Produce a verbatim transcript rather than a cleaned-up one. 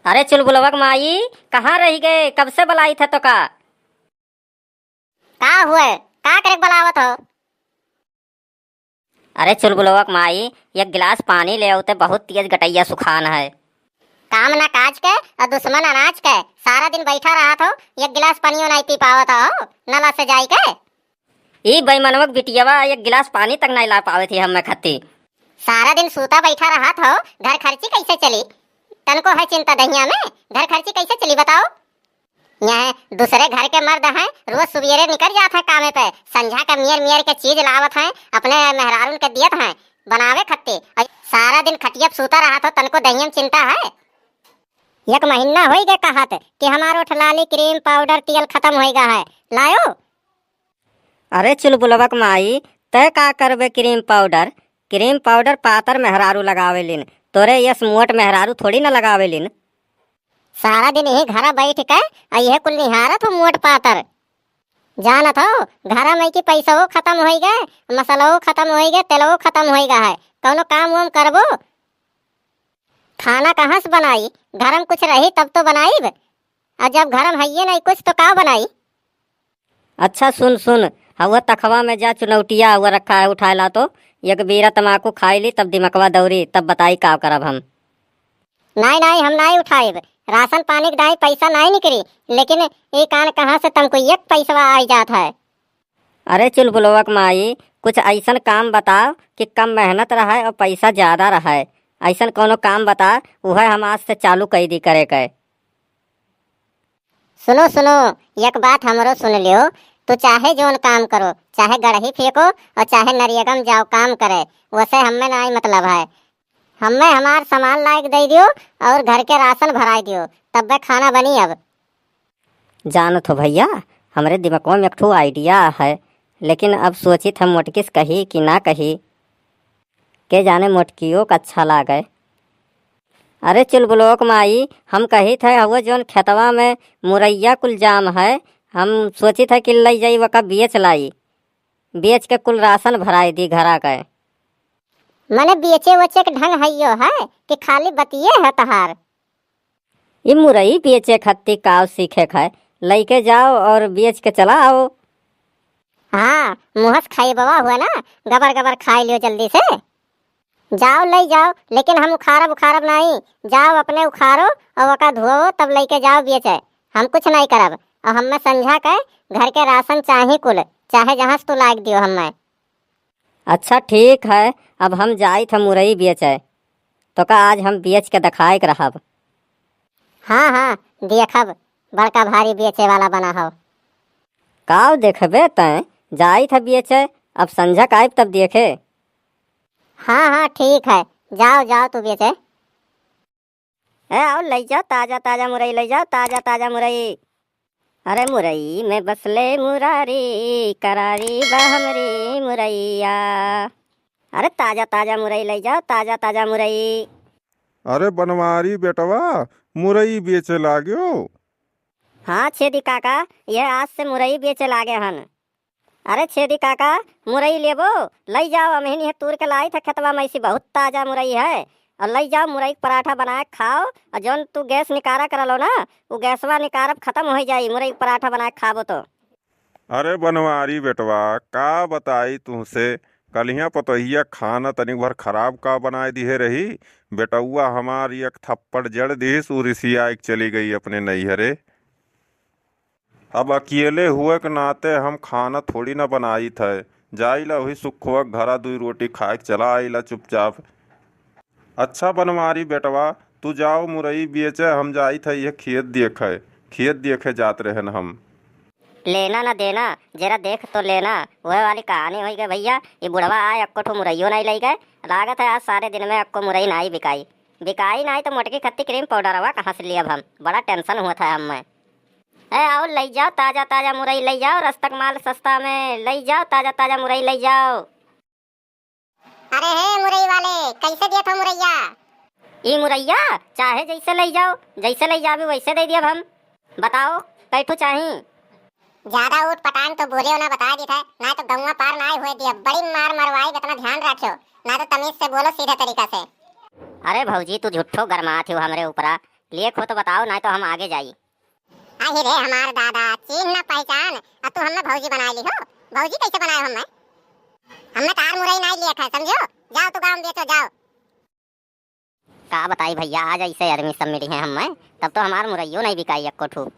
अरे चुलबुलवा क माई, कहाँ रहि गए? कब से बलाइत है तोका? का हुए? का करेक बलावत हो? अरे चुलबुलवा क माई, एक गिलास पानी ले आउते, बहुत तेज गटइया सुखान है। काम ना काज के अउर दुश्मन अनाज के, सारा दिन बैठा रहत हो, एक गिलास पनियो नाहीं पी पावत हो नला से जाइके। ई बैमनवा क बिटियवा एक गिलास पानी तक नाहीं ला पावत ही हम्मे खत्ती। सारा दिन सूता बैठा रहत हो, घर खर्ची कैसे चली? तनको है चिंता दहिया में, घर खर्ची कैसे चली बताओ? यहाँ दूसरे घर के मर्द हैं, रोज सुबेरे निकल जात हैं कामे पे, संझा के मियर मियर के चीज लावत हैं, अपने मेहरारून के दियत हैं बनावे खत्ती, अउर सारा दिन खटिया पे सूता रहत हो, तनको दहिया में चिंता है? एक महीना होइ गए कहत कि हमार ओठ लाली, क्रीम, पाउडर, तेल खतम होइ गा है, लायो? अरे चुलबुलवा क माई, तै का करबे क्रीम पाउडर? क्रीम पाउडर पातर मेहरारू लगावेलिन, तोरे यस मोट मेहरारू थोड़ी न लगावेलिन। सारा दिन यही घरा बैठ के अउर यह कुल निहारत हो मोट पातर। जानत हो, घरा में की पैसवो खतम होइ गए, मसलवो खतम होइ गए, तेलवो खतम होइ गा है, कउनो काम वाम करबो? खाना कहाँ से बनाई? घर में कुछ रही तब तो बनाइब, अउर जब घर में हइये नाहीं कुछ तो का बनाई? अच्छा सुन सुन, हउआ तखवा में जा, चुनौटिया हउआ रखा है, उठाए ला तो, एक बीरा तमाकू खाइ ली, तब दिमकवा दौरी, तब बताई का करब हम। नाहीं नाहीं, हम नाहीं उठाइब, राशन पानी के दाई पैसा नाहीं निकरी, लेकिन ई कान कहाँ से तमको एक पैसवा आइ जात है? अरे चुलबुलवा क माई, कुछ अइसन काम बताओ कि कम मेहनत रहै अउर पैसा ज्यादा रहै। अइसन कउनो काम बता, उहै हम आज से चालू कइ दी करे के। सुनो सुनो, एक बात हमरो सुन लियो, तू चाहे जौन काम करो, चाहे गड़ही फेंको अउर चाहे नरियगम जाओ काम करे, वसे हम्मे नाहीं मतलब है। हम्मे हमार सामान लाइके दइ दियो अउर घर के राशन भराइ दियो, तब्बे खाना बनी अब। जानत हो भइया, हमरे दिमगवा में एक ठो idea है, लेकिन अब सोचित हम मोटकी से कही कि ना कही। के जाने मोटकियो क अच्छा लागे। अरे चुलबुलवा क माई, हम कहित है, हउआ जौन खेतवा में मुरइया कुल जाम है, हम सोचित है कि लइ जाई, वका बेच लाई, बेच के कुल राशन भराइ दी घरा के। मने बेचे वेचे के ढंग हइयो है कि खाली बतिये है तहार? ई मुरई बेचे खत्ती काव सीखे क है, लइके जाओ अउर बेच के चला आओ। हाँ, मुँह से खइबवा हुआ ना, गबर गबर खाइ लियो जल्दी से। जाओ लइ जाओ, लेकिन हम उखारब उखारब नाहीं। जाओ अपने उखारो अउर ओका धोवो, तब लइके जाओ बेचे। हम कुछ नाहीं करब। अउर हम्मे संझा के घर के राशन चाही कुल, चाहे जहाँ से तू लाइके दियो हम्मे। अच्छा ठीक है, अब हम जाइत ह मुरई बेचे, तोका आज हम बेच के देखाए के रहब। हाँ हाँ, देखब, बड़का भारी बेचे वाला बना हो। काव देखबे तैं, जाइत ह बेचे, अब संझक आइब तब देखे। हाँ हाँ ठीक है, जाओ जाओ तू बेचे। ए, आओ, लइ जाओ ताजा ताजा मुरई, लइ जाओ ताजा ताजा मुरई। अरे मुरई में बसले मुरारी, करारी बा हमरी मुरैया। अरे ताजा ताजा मुरई लइ जाओ, ताजा ताजा मुरई। अरे बनवारी बेटवा, मुरई बेचे लाग्यो? हाँ छेदी काका, यह आज से मुरई बेचे लागे हन। अरे छेदी काका, मुरई लेबो? लइ जाओ, हमहिन इहे तूर के लाइत ह खेतवा में से, बहुत ताजा मुरई है। अउर लइ जाओ, मुरई के पराठा बनाए के खाओ, अउर जौन तू गैस निकारा करलो ना, उ गैसवा निकारब खतम होइ जाई, मुरई के पराठा बनाए के खाबो तो। अरे बनवारी बेटवा, का बताई तुहसे, कलिया पतोहिया खाना तनिक भर खराब का बनाए दिहे रही। बेटउआ हमार एक थप्पड़ जड़ दिहिस, उ रिसियाए के चली गई अपने नैहरे। अब अकेले हुए के नाते हम खाना थोड़ी ना बनाइत है। जाइला वही सुखवा के घरा दुई रोटी खाए के चला आइला चुपचाप। अच्छा बनवारी बेटवा, तू जाओ मुरई बेचे, हम जाइत है यह खेत देखे। खेत देखे जात रहन हम। लेना ना देना, जरा देख तो लेना। वह वाली कहानी होइ गई भइया, ये बुढ़वा आए, अक्को ठो मुरइयो नाहीं लइ गए। लागत है आज सारे दिन में अक्को मुरई नाहीं बिकाई। बिकाई नाहीं तो मोटकी खत्ती क्रीम पाउडरवा कहाँ से लियब हम? बड़ा टेंशन हुआ था हमें। ए, आओ, लइ जाओ ताजा ताजा मुरई, लइ जाओ, रस्तक माल सस्ता में, लइ जाओ ताजा ताजा मुरई, लइ जाओ। अरे हे मुरई वाले, कैसे दियत हो मुरैया? ई मुरैया चाहे जैसे लइ जाओ, जैसे लइ जाबे वैसे दइ दियब हम। बताओ, कै ठो चाही? ज्यादा ऊट पटांग तो बोलेव ना, बताइ दित है, नाहीं तो गौवा पार नाहीं हुए दियब, बड़ी मार मरवाइब, इतना ध्यान राख्यो, नाहीं तो तमीज से बोलो सीधे तरीका से। अरे भौजी, तू झूठो गरमात हो हमरे ऊपरा, लेख हो तो बताओ, नाहीं तो हम आगे जाई। अहि रे हमार दादा, चीन्ह ना पहचान, अउ तू हम्मे भौजी बनाइ लिहो। भौजी कइसे बनाए हम्मे? हम्मे तार मुरई नाहीं लेख है, समझो? जाओ तू गाँव बेचो, जाओ। का बताई भइया, आज अइसे आदमी सब मिली हैं हम्मे, तब तो हमार मुरइयो नाहीं बिकाई एक्को ठू।